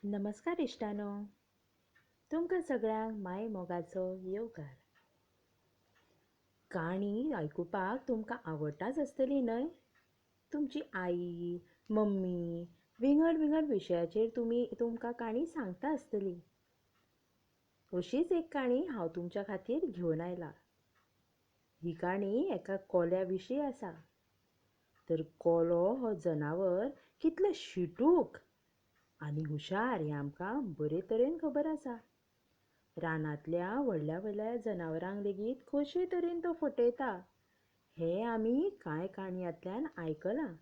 नमस्कार इश्टानो, तुमकां सगळ्यांक माय मोगाचो येवकार. काणी आयकुपाक तुमकां आवडटाच आसतली न्हय? तुमची आई, मम्मी विंगड विंगड विशयाचेर तुमकां काणी सांगता आसतली. अशीच एक काणी हांव तुमच्या खातीर घेवन आयला. ही काणी एका कोल्या विशीं आसा. तर कोलो हो जनावर कितलो शिटूक आनी हुशार हें आमकां बरे तरेन खबर आसा. रानांतल्या व्हडल्या व्हडल्या जनावरांक लेगीत कशे तरेन तो फटयता हें आमी कांय काणयांतल्यान आयकलां.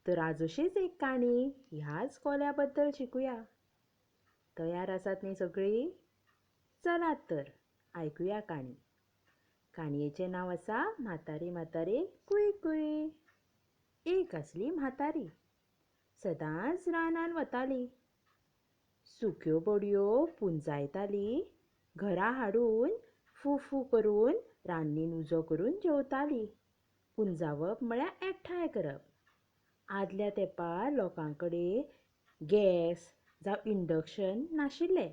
तर आज अशीच एक काणी ह्याच कोल्या बद्दल शिकुया. तयार आसात न्ही सगळीं? चलात तर आयकुया काणी. काणयेचें नांव आसा म्हातारी म्हातारी कुय कुय. एक आसली म्हातारी, सदांच रानान वताली. सुक्यो बडयो पुंजायताली, घरा हाडून फू फू करून रान्नीन उजो करून जेवताली. पुंजावप म्हळ्यार एकठांय करप. आदल्या तेंपार लोकां कडेन गॅस जावं इंडक्शन नाशिल्लें,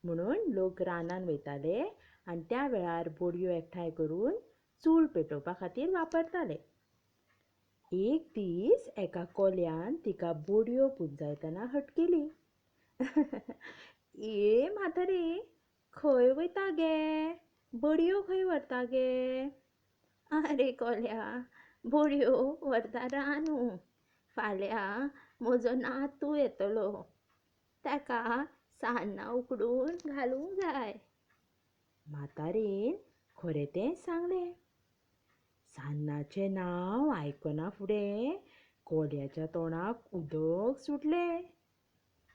म्हणून लोक रानान वयताले आनी त्या वेळार बडयो एकठांय करून चूल पेटोवपा खातीर वापरताले. एक दीस एका कोल्यान तिका बडयो पुंजायतना हटकिली. ए म्हातारे, खंय वयता गे? बडयो खंय व्हरता गे? आरे कोल्या, बडयो व्हरता रानू. फाल्यां म्हजो नातू येतलो, ताका सान्नां उकडून घालूंक जाय. म्हातारेन खरें तें सांगलें. सान्नाचें नांव आयकना फुडें कोल्याच्या तोंडाक उदक सुटलें.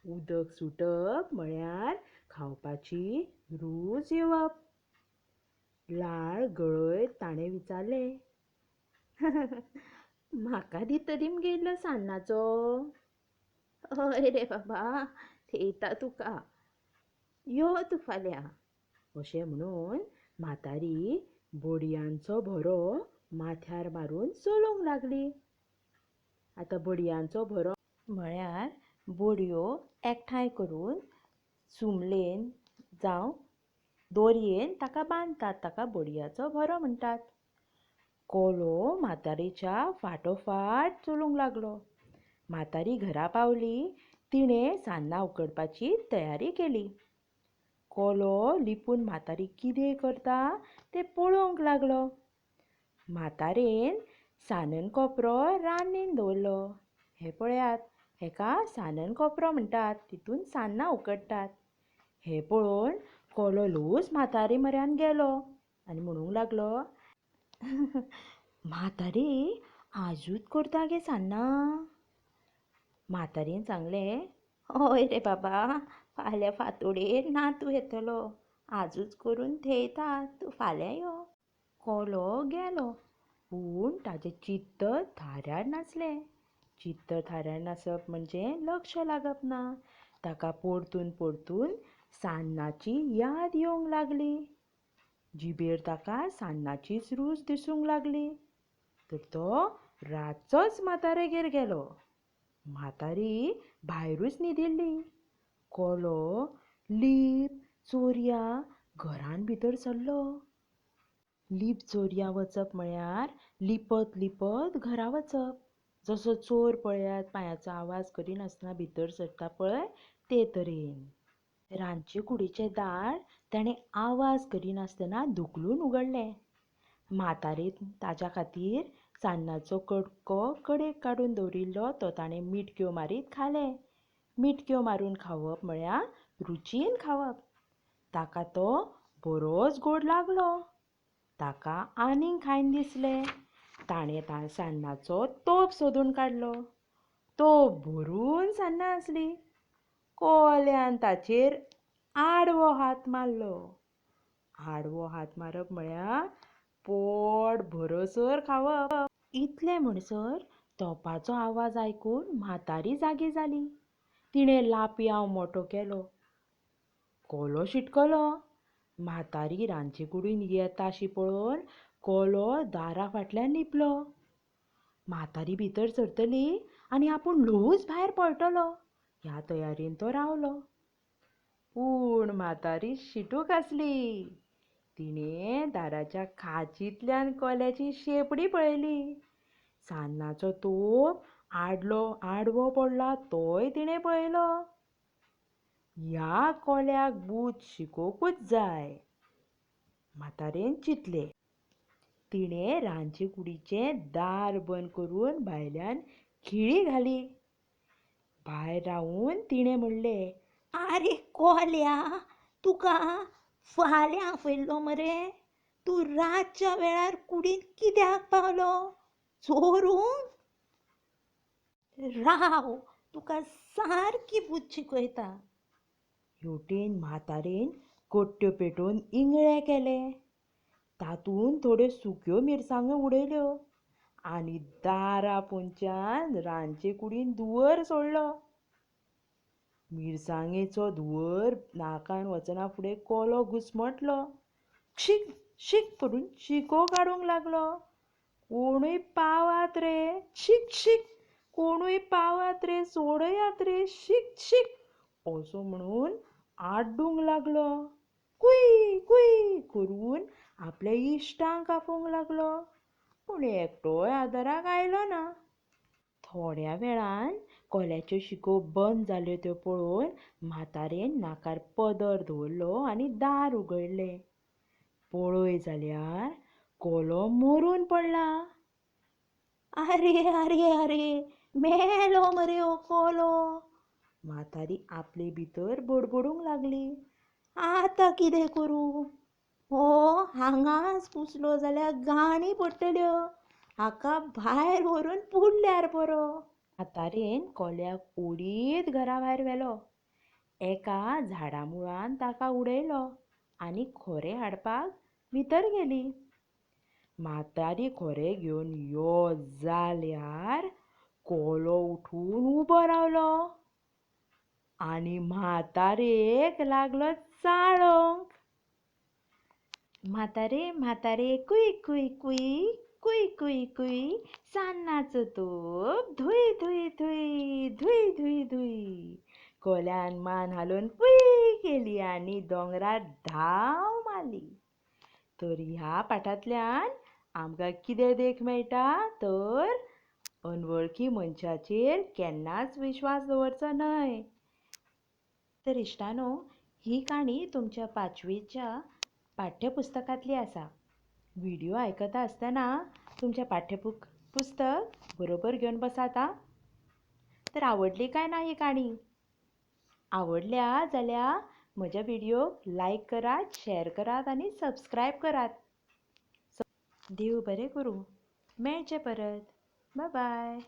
उदक सुटप म्हळ्यार खावपाची रूच येवप. लाळ गळयत ताणें विचारलें, म्हाका दितली मगे इल्लो सान्नाचो? हय रे बाबा, थेयता तुका, यो तूं फाल्यां. अशें म्हणून म्हातारी बडयांचो भरो माथ्यार मारून चलूंक लागली. आतां बडयांचो भरो म्हळ्यार बडयो एकठांय करून सुमलेन जावं दोरयेन ताका बांदतात, ताका बडयाचो भरो म्हणटात. कोलो म्हातारेच्या फाटोफाट चलूंक लागलो. म्हातारी घरा पावली, तिणें सान्नां उकडपाची तयारी केली. कोलो लिपून म्हातारी कितें करता तें पळोवंक लागलो. म्हातारेन सानन कोपरो रान्नीन दवरलो. हें पळयात, हेका सानन कोपरो म्हणटात, तितून सान्नां उकडटात. हें पळोवन कोलो ल्हवूच म्हातारे म्हऱ्यान गेलो आनी म्हणूंक लागलो, म्हातारी आजूच करता गे सान्नां? म्हातारेन सांगलें, हय रे बाबा, फाल्यां फांतोडेर नातू येतलो, आजूच करून थेयता, तूं फाल्यां यो. कोलो गेलो, पूण ताचें चित्त थाऱ्यार नासलें. चित्त थाऱ्यार नासप म्हणजे लक्ष लागप ना. ताका परतून परतून सान्नाची याद येवंक लागली. जिबेर ताका सान्नाचीच रूच दिसूंक लागली. तर तो रातचोच म्हातारेगेर गेलो. म्हातारी भायरूच न्हिदिल्ली. कोलो लीप चोरयां घरान भितर सरलो. लीप चोरयां वचप म्हळ्यार लिपत लिपत घरा वचप. जसो चोर पळयात पांयाचो आवाज करिनासतना भितर सरता पळय ते तरेन. रांदचे कुडीचें दार ताणें आवाज करिनासतना धुकलून उगडलें. म्हातारेन ताच्या खातीर सान्नाचो कटको कडेक काडून दवरिल्लो तो ताणें मिटक्यो मारीत खालें. मिटक्यो मारून खावप म्हळ्यार रुचीन खावप. ताका तो बरोच गोड लागलो. ताका आनीक खायन दिसलें. ताणें सान्नाचो तोप सोदून काडलो. तोप भरून सान्नां आसली. कोल्यान ताचेर आडवो हात मारलो. आडवो हात मारप म्हळ्यार पोट भरसर खावप. इतलें म्हणसर तोपाचो आवाज आयकून म्हातारी जागी जाली. तिणें लापयांव मोटो केलो. कोलो शिटकलो. म्हातारी रांदचे कुडीन येता अशी पळोवन कोलो दारा फाटल्यान लिपलो. म्हातारी भितर सरतली आनी आपूण ल्हवूच भायर पळटलो ह्या तयारेन तो रावलो. पूण म्हातारी शिटूक आसली. तिणें दाराच्या खाचींतल्यान कोल्याची शेंपडी पळयली. सान्नाचो तोप आडवो पडला तोय तिणें पळयलो. ह्या कोल्याक बूद शिकोवंकूच जाय, म्हातारेन चिंतलें. तिणें रांदचे कुडीचें दार बंद करून भायल्यान खिळी घाली. भायर रावून तिणें म्हणलें, आरे कोल्या, तुका फाल्यां आफयल्लो मरे, तूं रातच्या वेळार कुडींत कित्याक पावलो? चोरूंक? राव, तुका सारकी बूद शिकयता. हेवटेन म्हातारेन कट्ट्यो पेटोवन इंगळे केले. तातूंत थोड्यो सुक्यो मिरसांगो उडयल्यो आनी दारा पोंदच्यान रांदचे कुडींत धुंवर सोडलो. मिरसांगेचो धुंवर नाकान वचना फुडें कोलो घुस्मटलो. शीक शीक करून शिको काडूंक लागलो. कोणूय पावात रे, शीक शीक, कोणूय पावात रे, सोडयात रे, शीक शीक असो म्हणून आड्डूंक लागलो. कुय कुय करून आपल्या इश्टांक आपोवंक लागलो. पूण एकटोय आदाराक आयलो ना. थोड्या वेळान कोल्याच्यो शिको बंद जाल्यो त्यो पळोवन म्हातारेन नाकार पदर दवरलो आनी दार उगडलें. पळय जाल्यार कोलो मरून पडला. आरे आरे आरे, मेलो मरे हो कोलो. म्हातारी आपले भितर बडबडूंक लागली. आतां कितें करूं? हो हांगाच कुसलो जाल्यार गाणी पडटल्यो. हाका भायर व्हरून पुरल्यार बरो. म्हातारेन कोल्याक ओडीत घरा भायर व्हेलो. एका झाडा मुळान ताका उडयलो आनी खोरें हाडपाक भितर गेली. म्हातारी खोरें घेवन यो जाल्यार कोलो उठून उबो रावलो आनी म्हातारेक लागलो चाळोवंक. म्हातारे म्हातारे कुय कुय कुय कुय कुय कुय, सान्नाचो तोप धुय धुय धुय धुय धुय धुय. कोल्यान मान हालोवन पुय केली आनी दोंगरार धांव मारली. तर ह्या पाठांतल्यान आमकां कितें देख मेळटा तर अनवळखी मनशाचेर केन्नाच विश्वास दवरचो न्हय. तर इश्टानो, ही काणी तुमच्या पांचवेच्या पाठ्यपुस्तकांतली आसा. व्हिडिओ आयकता आसतना तुमच्या पाठ्यपुस्तक बरोबर घेवन बसात आं. तर आवडली काय ना ही काणी? आवडल्या जाल्यार म्हज्या व्हिडियोक लायक करात, शेअर करात आनी सबस्क्रायब करात. देव बरें करूं. मेळचें परत. बाय बाय.